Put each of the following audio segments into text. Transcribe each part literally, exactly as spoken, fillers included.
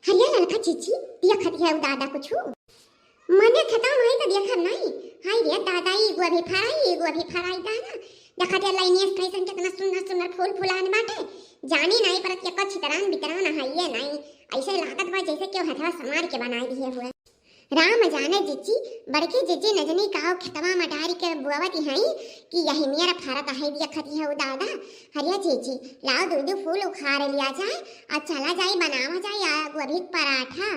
हरिया ललका जीजी, देखत है उ दादा कुछु? मने खेतवा में आई त देखब नाई। हाय रे दादा, एगो अभी फराई, एगो अभी फराई दाना। देखत है लाइनिया से कैसन केतना सुन्नर सुन्नर फूल फुलान बाटे। जानी नाई परत के कछ छितरान बितरान है ये नाई। ऐसे लागत बा जैसे केहू हथवा समार के बनाई दिहे हुए। राम जाने जीजी, बड़की जीजी नजनी काव खेतवा में डारी के बोवत हई कि यही नियर फरत है देखत है उ दादा। हरिया जीजी, लाओ दू दू फूल उखाड़ लिया जाए और चला जाए बनावा जाए आ गोभी के पराठा।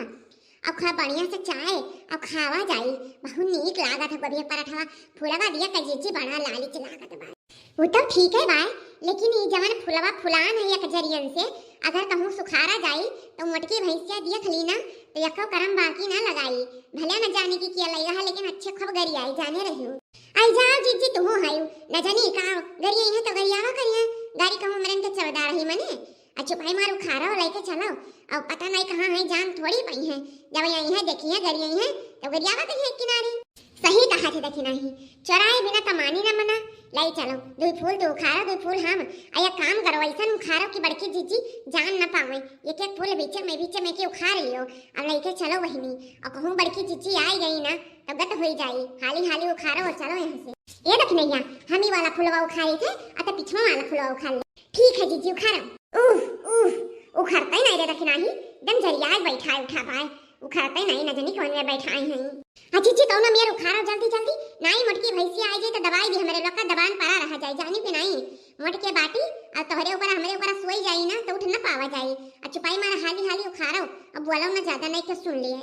अब खा बढ़िया से चाय, अब खावा जाई। बहुत नीक लागत है गोभी के पराठवा। फूलवा दिया के जीजी बड़ा लालिच लागत बा। वो तो ठीक है भाई, लेकिन ई जवन फुलवा फुलान है एक जरियन से, अगर कहूँ सुखारा जाई तो मोटकी भैंसिया देख ली ना, तो यको करम बाकी ना लगाई। भले न जाने की किया लइगा है, लेकिन अच्छे खूब गरियाई जाने रही हूँ। आई जाओ जीजी, तू हो हायू, न जानी का गरिया है तो गरियावा करिया। गारी कहूँ मरन के चौदा रही मने। आ चुपाई मार उखारो लइके चलो। अब पता नहीं कहाँ है, जान थोड़ी पाई है। जब यही है, देखी है, गरिया है, तो गरियावा करिया एक किनारे। सही कहा थे दखिनाही, चोराए बिना कमानी न मना। लाई चलो, दुई फूल तू उखारो, दुई फूल हम। आ एक काम करो, ऐसन उखारो कि बड़की जीजी जान न पावे। एक एक फूल बीचे में, बीचे में के उखाड़ लियो, अब लइके चलो बहिनी। और कहूँ बड़की जीजी आई गई ना, तो गत होई जाई। हाली हाली उखारो और चलो यहाँ से। ए दखिनैया, हम ई वाला फुलवा उखारे थे, आ तो पिछवा वाला फुलवा उखाड़ ले। ठीक है जीजी, उखारो। उह, उह, उखड़ते नहीं रे दखिनाही, एकदम जरियाए बैठाए उठा पाए। उखड़ते नहीं, न जानी कौन में बैठाए हैं। आ जीजी, कौनो मेर उखारो जल्दी जल्दी, नाई मोटकी भैंसी आ जाए तो दबाई दी, हमरे लोग का दबान पड़ा रह जाए, जानी कि नाई। मोटके बाटी, और तोहरे ऊपर हमरे ऊपर सोई जाई ना, तो उठ न पावा जाई। आ चुपाई मारा हाली हाली उखारो, अब बोलो ना ज्यादा, नहीं के सुन लिए।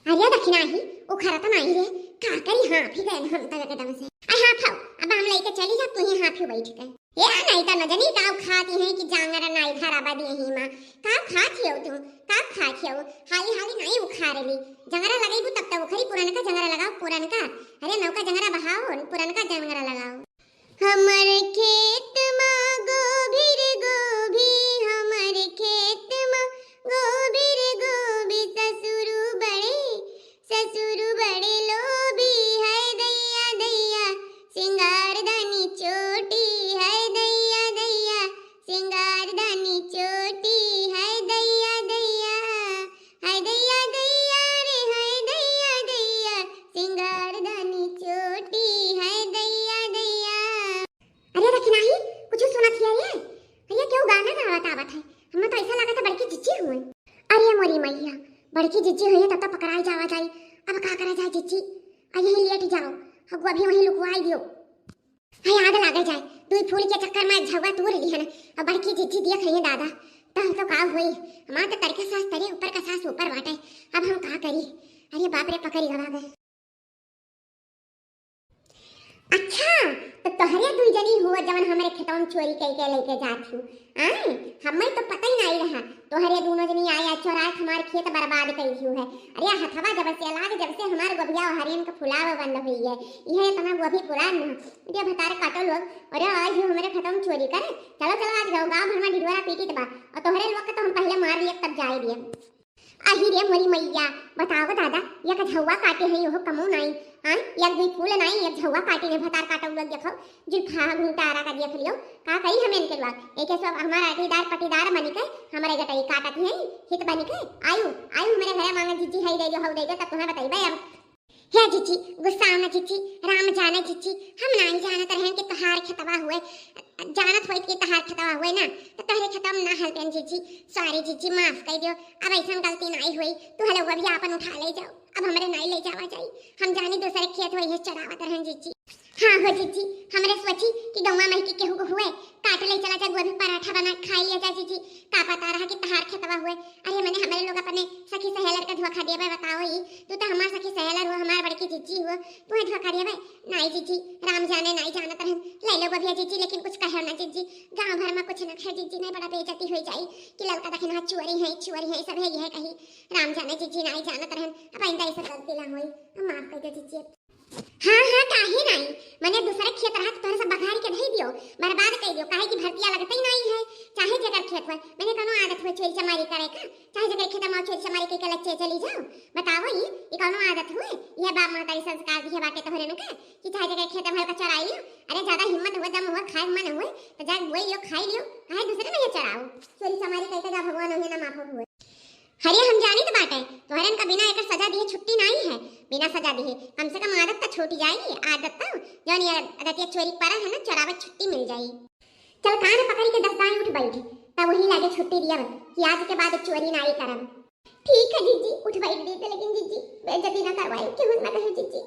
अरे दखिनाही, उखरत नाई रे, का करी, हाँफी गए हम तो एकदम से। आई हाँफाओ, अब हम लइके चली जा, तू ही हाँफी बैठ के। ए नाई त न जानी का खाती है कि जांगर नाई खराबा दिए ही माँ। का खात हो तू, का खात हो? हाली हाली नाई उखार ली। जंगरा लगेबू तब तो उखरी, पुरनका जंगरा लगाओ, पुरनका। अरे नौका जंगरा बहाओ, पुरनका जंगरा लगाओ। हमर खेत मा गोभी रे गोभी, हमर खेत मा गोभी रे गोभी, ससुरु बड़े, ससुरु बड़े लोभी, है दैया दैया, सिंगार दानी चोटी, है दैया दैया, सिंगार दानी चोटी, है दैया दैया, है दैया दैया रे, है दैया दैया, सिंगार दानी चोटी, है दैया दैया। अरे दखिनाही, कुछ सुनत हिया ये? ये केहू गाना गावत आवत है? हमें तो ऐसा लगा था बड़की जिज्जी हुए। अरे मोरी मैया, बड़की जिज्जी हुई है तब तो पकड़ाई जावा जाई। अब का करा जाए जिज्जी? आ यही लेट जाओ, हगुआ भी वहीं लुकवाई दियो। है आग लागे जाए, दुई फूल के चक्कर में झगुआ तूर ली है ना। अब बड़की जिज्जी दिया खाइए दादा, तब तो का हुई? हमार तो तरे का सास तरे, ऊपर का सास ऊपर बाटे। अब हम का करी? अरे बाप रे, पकड़ी गवा गए। अच्छा, तो तोहरे दुई जनी हुआ जवन हमरे खेतवा में चोरी कई के लेके जात हूँ। आए, हमें तो पता ही नहीं रहा। तोहरे दोनों जनी आया चोराए हमार खेत बर्बाद कई दियो है। अरे हथवा जब से लाग, जब से हमार गोभिया हरियन का फुलाव बंद हुई है। यह इतना गोभी फुला न। अरे भतार काटो लोग, अरे आज ही हमरे खेतवा में चोरी करे। चलो चलो, आज गाँव गाँव भर में ढिढोरा पीटित बा। और तोहरे लोग के तो हम पहले मार लिए तब जाए दिए। आही रे मोरी मैया, बताओ दादा, एक झौवा काटे है, ओहो कमो नाई। हाँ, एक दुई फूल नाई, एक झौवा काटे ने भतार काटो लोग देखो, जुल्फा घूंटा आरा का देख लियो, का कही हम इनके लोग, एक सब हमारा अटीदार पटीदार बनी के, हमारे गटई काटत है, हित बनी के, आयु, आयु हमारे घरे मांगा जिज्जी है दे दो, हौ दे दो, तब तुम्हें बताइबे हम। हे जिज्जी, गुस्सा ना जिज्जी, राम जाने जिज्जी, हम नाई जानत रहन कि तोहार खेतवा हुए, जानत होइत कि तोहार खेतवा हुए ना, तो तोहरे खेतवा में ना हलपेन जिज्जी। Sorry जिज्जी, माफ कर दियो, अब ऐसन गलती नाई हुई। तू हलवा भी आपन उठा ले जाओ, अब हमरे नाई ले जावा जाई। हम जानी दूसरे खेत हुए, ये चरावत रहन जिज्जी। हाँ हो जिज्जी, हमरे सोची कि गौवा में के केहू को हुए, काट ले चला जा, गोभी पराठा बना के खाई लिया जा जिज्जी। का पता रहा कि तोहार खेतवा हुए। अरे मने हमरे लोग अपने सखी सहेलर के धोखा देबे, बताओ ई। तू तो हमार सखी सहेलर हो, हमार बड़की जिज्जी हो, तुम्हें धोखा देबे? नाई जिज्जी, राम जाने नाई जानत रहन। ले लो गोभिया जिज्जी, लेकिन कुछ कहो ना जिज्जी। गांव भर में कुछ ना कहे जिज्जी, नहीं बड़ा बेइज्जती हो जाई कि ललका दखिना चोरी है, चोरी है, सब है यह कही। राम जाने जिज्जी, नाई जानत रहन। अब आइंदा ऐसा गलती ना होई, हम माफ कर दो जिज्जी। हाँ, हाँ, काहे नाई? मने दूसरे खेत रहा तो तोहरे सब बघारी के धई दियो, बर्बाद कर दियो, काहे कि भरतिया लगते ही नाई है, चाहे जेकर खेत होए। मने कोनो आदत हुए चोरी चमारी करे का? चाहे जेकर खेत में चोरी चमारी के लच्चे चली जाओ। बताओ ई, ई कोनो आदत हुए? यह बाप महतारी संस्कार दिए बाटे तोहरे नु के कि चाहे जेकर खेत में हल्का चराई लियो। अरे ज्यादा हिम्मत हुए, दम हुए, खाए मन हुए तो जाके बोई लियो, खाई लियो, काहे दूसरे में ये चराओ? चोरी चमारी करके जा भगवान उन्हें ना माफ हुए। हरिया, हम जानी तो बाटे, तोहरन का बिना एकर सजा दिए छुट्टी नाई है। बिना सजा दिए कम से कम आदत तो छूट जाई। आदत तो जौन ये आदतिया चोरी परा है ना, चोरावत छुट्टी मिल जाई। चल कान पकड़ के दस दाई उठ बैठ, तब वही लागे छुट्टी दिया कि आज के बाद चोरी नाई करब। ठीक है जीजी, उठ बैठ दी, लेकिन जीजी बेइज्जती ना करवाई, क्यों ना कहे जीजी।